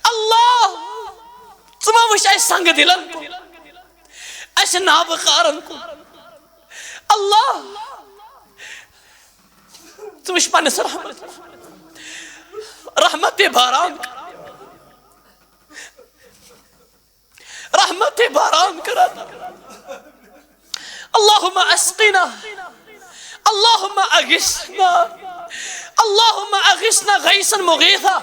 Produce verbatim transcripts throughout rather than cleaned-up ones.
اللہ، ژٕ ما وٕچھ اَسہِ سنگہٕ دِلن کُن، اَسہِ نابکارن کُن۔ اللہ، ژٕ وٕچھ پننِس رحمت، رحمت باران کر، رحمت باران کر۔ اللهم اسقنا، اللهم اغثنا، اللهم اغثنا غيثا مغيثا،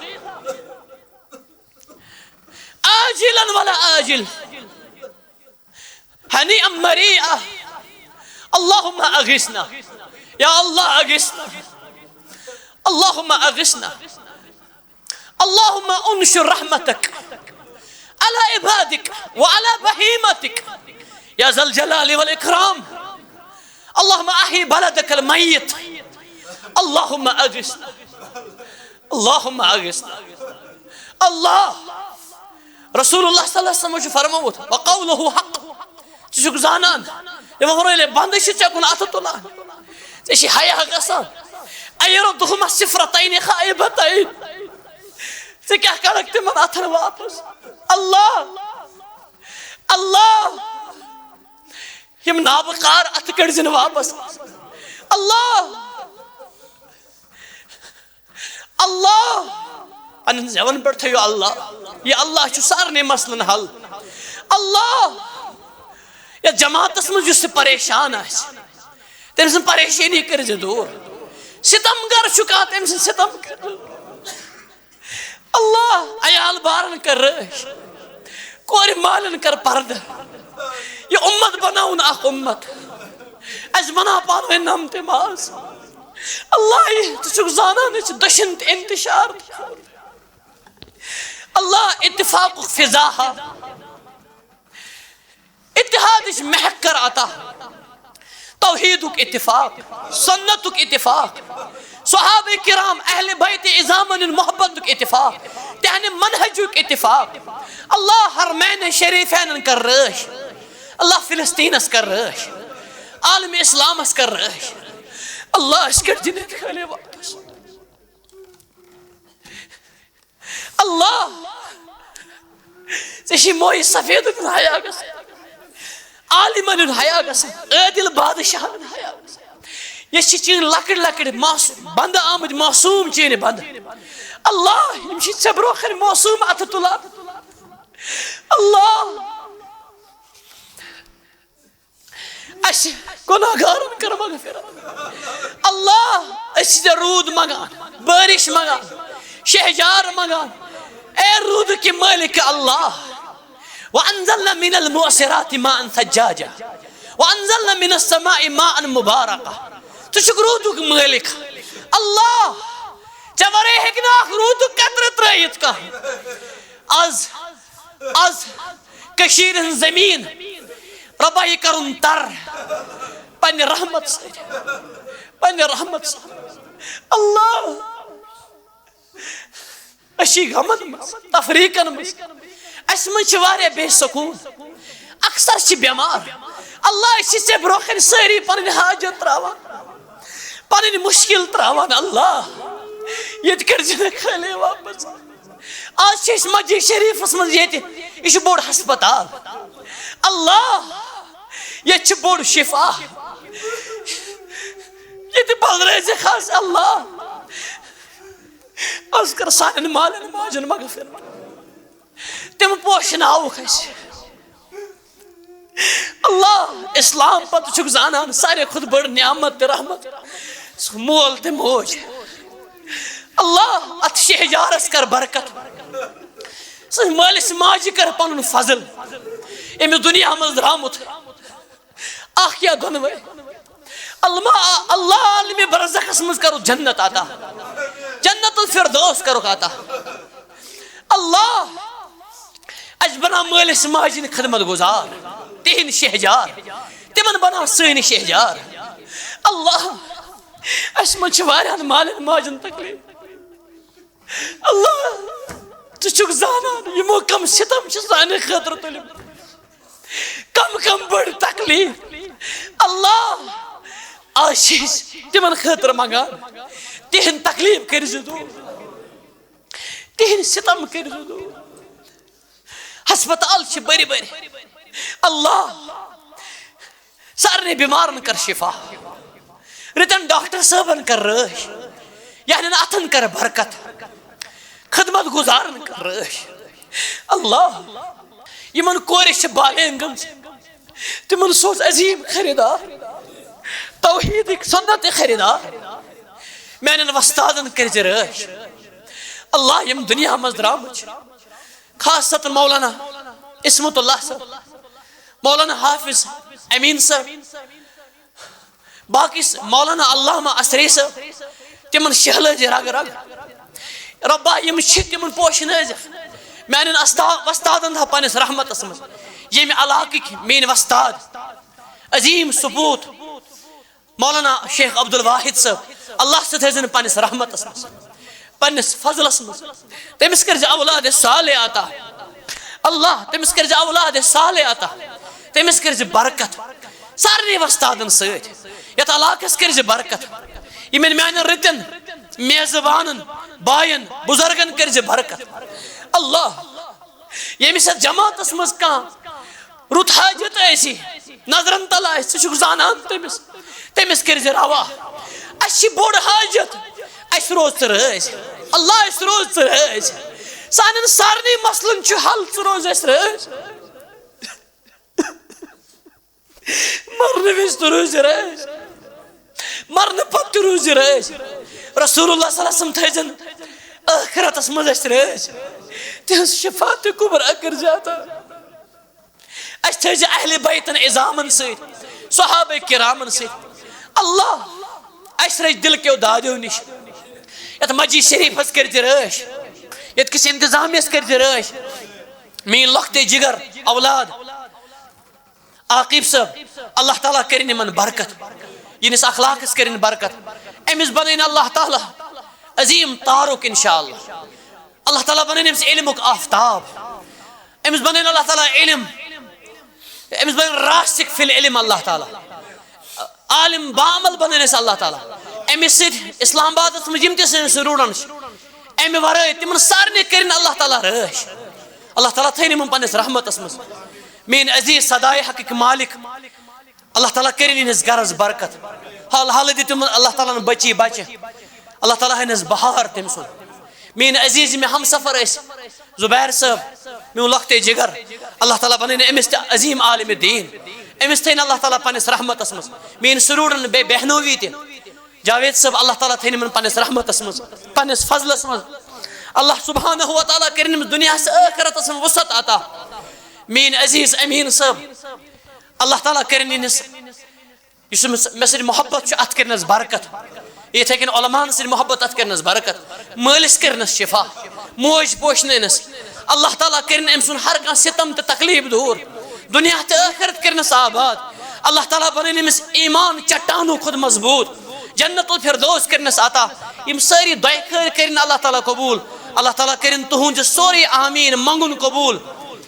عاجلا ولا آجل، هنيئا مريئا. اللهم اغثنا. يا الله اغثنا. اللهم اغثنا. اللهم انشر رحمتك على عبادك وعلى بهيمتك يا ذا الجلال والإكرام. اللهم أحي بلدك الميت. اللهم أغثنا. اللهم أغثنا. اللہ، رسول اللہ صلی اللہ علیہ وسلم چھُ فرمومُت، وقوله حق۔ ژٕ چھُکھ زانان، یِمو فرموو، ییٚلہِ بندٕ چھِ ژےٚ کُن اَتھٕ تُلان، ژےٚ چھِ حیا گژھان۔ أيردهما صفرتين خائبتين۔ ژٕ کیٛاہ کَرَکھ تِمن اَتھن واپس؟ اللہ، اللہ، یِم نابکار اَتھٕ کٔڑزِن واپس۔ اللہ، اللہ، پننٮ۪ن زٮ۪ون پٮ۪ٹھ تھٲیِو اللہ۔ یہِ اللہ چھُ سارنٕے مسلن حل۔ اللہ، یتھ جماعتس منٛز یُس تہِ پریشان آسہِ، تٔمۍ سٕنٛز پریشٲنی کٔرۍ زِ دوٗر۔ ستم گر چھُ کانٛہہ، تٔمۍ سٕنٛز ستم کٔرۍ زِ دوٗر۔ اللہ، عیال بارن کر رٲچھ، کورِ مالٮ۪ن کر پردٕ۔ یہِ اُمت بناوُن اکھ اُمت، اَسہِ بناو پانہٕ ؤنۍ نم تہٕ ماز۔ اللہ، یہِ ژٕ چھُکھ زانان، أسۍ چھِ دٔچھِنۍ تہِ انتشار۔ اللہ، اتفاقُک فضا ہا، اتحادٕچ مہک کر عطا، توحیدُک اتفاق، سنتُک اتفاق، صحابہ کرام، اہل بیت عظامن ہُنٛد محبتُک اتفاق، تہنٛدِ منہجُک اتفاق۔ اللہ، حرمین شریفینن کر رٲچھ۔ اللہ، فلسطینس کر رٲچھ۔ عالم اسلامس کر رٲچھ۔ اللہ، أسۍ کٔرۍ دِنہٕ خٲلی واپس۔ اللہ، ژےٚ چھِ مویہِ سفیدُک حیا گژھان، عالمن ہُنٛد حیا گژھان، عٲدل بادشاہن ہُنٛد حیا گژھان۔ یہِ چھِ چٲنۍ لۄکٕٹۍ لۄکٕٹۍ معصوم بندٕ آمٕتۍ، معصوم چٲنۍ بندٕ۔ اللہ، یِم چھِ ژےٚ برونٛہہ کنہِ معصوم اَتھٕ تُلان۔ اللہ، اَسہِ گۄناہگارن کر مغفرت۔ اللہ، أسۍ چھِ ژےٚ روٗد منٛگان، بٲرِش منٛگان، شہجار منٛگان۔ اے روٗدٕ کہِ مٲلِک اللہ، وانزلنا من المعصرات ماء ثجاجا، وانزلنا من السماء ماء مبارکا۔ ژٕ چھُکھ روٗدُک مٲلِک۔ اللہ، ژےٚ ورٲے ہیٚکہِ نہٕ اکھ روٗدُک قطرٕ ترٲیِتھ کانٛہہ۔ از، از کٔشیٖرِ ہٕنٛز زٔمیٖن، رۄبا، یہِ کَرُن تَر پنٛنہِ رحمت سۭتۍ، پنٛنہِ رحمت سۭتۍ۔ اللہ، أسۍ چھِ غمن منٛز، تفریٖقن منٛز، اَسہِ منٛز چھِ واریاہ بے سکوٗن، اکثر چھِ بٮ۪مار۔ اللہ، أسۍ چھِ ژےٚ برونٛہہ کنہِ سٲری پنٕنۍ حاجت ترٛاوان، پنٕنۍ مُشکِل ترٛاوان۔ اللہ، ییٚتہِ کٔرۍ زِ مےٚ خٲلی واپس۔ آز چھِ أسۍ مسجد شریفس منٛز ییٚتہِ، یہِ چھُ بوٚڑ ہسپتال۔ اللہ، ییٚتہِ چھُ بوٚڑ شفا۔ ییٚتہِ بدلٲے زِ خاص اللہ۔ آز کر سانٮ۪ن مالٮ۪ن ماجن مغفرت۔ تِم پوشناوُکھ أسۍ۔ اللہ، اسلام پتہٕ چھُکھ زانان ساروی کھۄتہٕ بٔڑ نعمت تہٕ رحمت، سُہ مول تہٕ موج۔ اللہ، اتھ شہجارس کر برکت، سٕنٛز مٲلِس ماجہِ کر پنُن فضل، أمِس دُنیا منٛز درٛامُت اکھ یا دۄنوَے۔ الما-، اللہ عالمِ برزخس منٛز کرو جنت عطا، جنت الفردوس کرو عطا۔ اللہ، اَسہِ بناو مٲلِس ماجہِ ہِنٛدۍ خدمت گُزار، تِہِنٛدۍ شہجار، تِمن بناو سٲنۍ شہجار۔ اللہ، اَسہِ منٛز چھِ واریاہن مالٮ۪ن ماجن تکلیف۔ اللہ، ژٕ چھُکھ زانان یِمو کم ستم چھِ سانہِ خٲطرٕ تُلمٕتۍ، کم کم بٔڑ تکلیف۔ اللہ، آز چھِ أسۍ تِمن خٲطرٕ منٛگان، تِہِنٛد تکلیف کٔرۍ زِ دوٗر۔ تِہنٛدۍ ستم کٔرزِ دوٗر۔ ہسپتال چھِ بٔرۍ بٔرۍ۔ اللہ، سارنٕے بٮ۪مارن کر شفا۔ رٕتٮ۪ن ڈاکٹر صٲبن کر رٲچھ۔ یِہنٛدٮ۪ن اتھن کر برکت۔ خدمت گزارن کر رٲچھ۔ اللہ، یِمن کورِ چھِ بالینگ گٔمژٕ، تِمن سوز عظیم خریدار، توحیدٕکۍ سنتٕکۍ خریدار۔ میانٮ۪ن وۄستادن کٔرزِ رٲچھ۔ اللہ، یِم دُنیا منٛز درٛامٕتۍ چھِ، خاص طور مولانا عصمت اللہ صٲب، مولانا حافظ امین صٲب، باقی س-، مولانا علامہ اثری صٲب، تِمن شہلٲزِ رگ رگ۔ رۄبا، یِم چھِ، تِمن پوشنٲزِ۔ میانٮ۪ن استا-، وۄستادن تھاو پننِس رحمتس منٛز۔ ییٚمہِ علاقٕکۍ میٲنۍ وۄستاد، عظیم سپوت مولانا شیخ عبدالواحد صٲب، اللہ سۭتۍ تھٲوزن پننِس رحمتس منٛز، پننِس فضلس منٛز۔ تٔمِس کٔرزِ اولاد صالح عطا۔ اللہ، تٔمِس کٔرزِ اولاد صالح عطا۔ تٔمِس کٔرزِ برکت۔ سارنٕے وۄستادن سۭتۍ، یتھ علاقس کٔرزِ برکت۔ یِمن میانٮ۪ن رٕتٮ۪ن میزبانن، باین، بزرگن کٔرزِ برکت۔ اللہ، ییٚمِس یتھ جماعتس منٛز کانٛہہ رُت حاجت آسہِ، نظرن تل آسہِ، ژٕ چھُکھ زانان تٔمِس، تٔمِس کٔرزِ روا۔ اسہِ چھِ بوٚڑ حاجت، اسہِ روز ژٕ رٲضۍ۔ اللہ، اسہِ روز ژٕ رٲضۍ۔ سانٮ۪ن سارنٕے مسلن چھُ حل، ژٕ روز اسہِ رٲضۍ۔ مرنہٕ وِزِ تہِ روٗزِ رٲضۍ، مرنہٕ پتہٕ تہِ روٗزِ رٲضۍ۔ رسول اللہ صلی اللہ علیہ وسلم تھٲوزن ٲخرتس منٛز اسہِ رٲضۍ۔ تِہنٛز شفاعت کبریٰ کٔرزِ عطا۔ اسہِ تھٲوزِ اہل بیتن عظامن سۭتۍ، صحابہ کرامن سۭتۍ۔ اللہ، اسہِ رٔچھ دِل کیو دادیو نِش۔ یتھ مسجد شریفس کٔرزِ رٲچھ، یتھ کِس انتظامیس کٔرزِ رٲچھ۔ میٲنۍ لۄکٹے جگر اولاد عاقب صٲب، اللہ تعالیٰ کٔرِن یِمن برکت، یِہنٛدِس اخلاقس کٔرِن برکت۔ أمِس بنٲیِن اللہ تعالیٰ عظیم تارُک انشاءاللہ۔ اللہ تعالیٰ بنٲیِن أمِس علمُک آفتاب۔ أمِس بنٲیِن اللہ تعالیٰ علم، أمِس بنٲیِن راسخ فی العلم اللہ تعالیٰ۔ عالم باعمل بنٲیِن أسۍ اللہ تعالیٰ۔ أمِس سۭتۍ اسلام آبادس منٛز یِم تہِ سٲنۍ سۭتۍ روٗڑان چھِ، اَمہِ ورٲے تِمن سارنٕے کٔرِن اللہ تعالیٰ رٲچھ۔ اللہ تعالیٰ تھٲیِن یِمن پننِس رحمتس منٛز۔ میٲنۍ عزیز سدائے حقٕکۍ مالک، اللہ تعالیٰ کٔرِن یِہنٛدِس گرس برکت۔ حال حالٕے دِتِن اللہ تعالیٰ ہن بچی بچہِ۔ اللہ تعالیٰ ہنس بہار تٔمۍ سُنٛد۔ میٲنۍ عزیز یِم ہمسفر ٲسۍ، زبیر صٲب، میون لۄکٹے جگر، اللہ تعالیٰ بنٲیِن أمِس تہِ عظیم عالم دین۔ أمِس تھٲیِن اللہ تعالیٰ پننِس رحمتس منٛز۔ میٲنۍ سرورن بیٚیہِ بہنوی تہِ، جاوید صٲب، اللہ تعالیٰ تھٲیِن یِمن پننِس رحمتس منٛز، پننِس فضلس منٛز۔ اللہ سبحانہ و تعالیٰ کٔرِن أمِس دُنیاہس ٲخرتس منٛز وسعت عطا۔ میٲنۍ عزیز امین صٲب، اللہ تعالیٰ کٔرِن یِہنٛدِس، یُس أمِس مےٚ سۭتۍ محبت چھُ، اتھ کٔرنس برکت۔ یِتھے کٔنۍ علماہن سۭتۍ محبت، اتھ کٔرنس برکت۔ مٲلِس کٔرنس شفا، موج پوشنٲونس۔ اللہ تعالیٰ کٔرِن أمۍ سُنٛد ہر کانٛہہ ستم تہٕ تکلیف دوٗر۔ دُنیا تہٕ ٲخرت کٔرنس آباد۔ اللہ تعالیٰ بنٲیِن أمِس ایمان چٹانو کھۄتہٕ مضبوٗط۔ جنت الفردوس کٔرنس عطا۔ یِم سٲری دۄیہِ خٲر کٔرِن اللہ تعالیٰ قبوٗل۔ اللہ تعالیٰ کٔرِن تُہُنٛد یہِ سورُے آمیٖن منٛگُن قبوٗل۔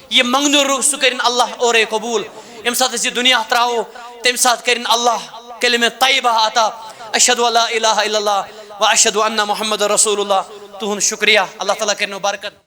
یہِ منٛگنہٕ رو سُہ کٔرِن اللہ اورَے قبوٗل۔ ییٚمہِ ساتہٕ أسۍ یہِ دُنیا ترٛاوو، تَمہِ ساتہٕ کٔرِن اللہ کلمہ طیبہ عطا، اشہد ان لا الہ الا اللہ و اشہد ان محمد رسول اللہ۔ تُہُنٛد شُکریہ، اللہ تعالیٰ کٔرِنو برکت۔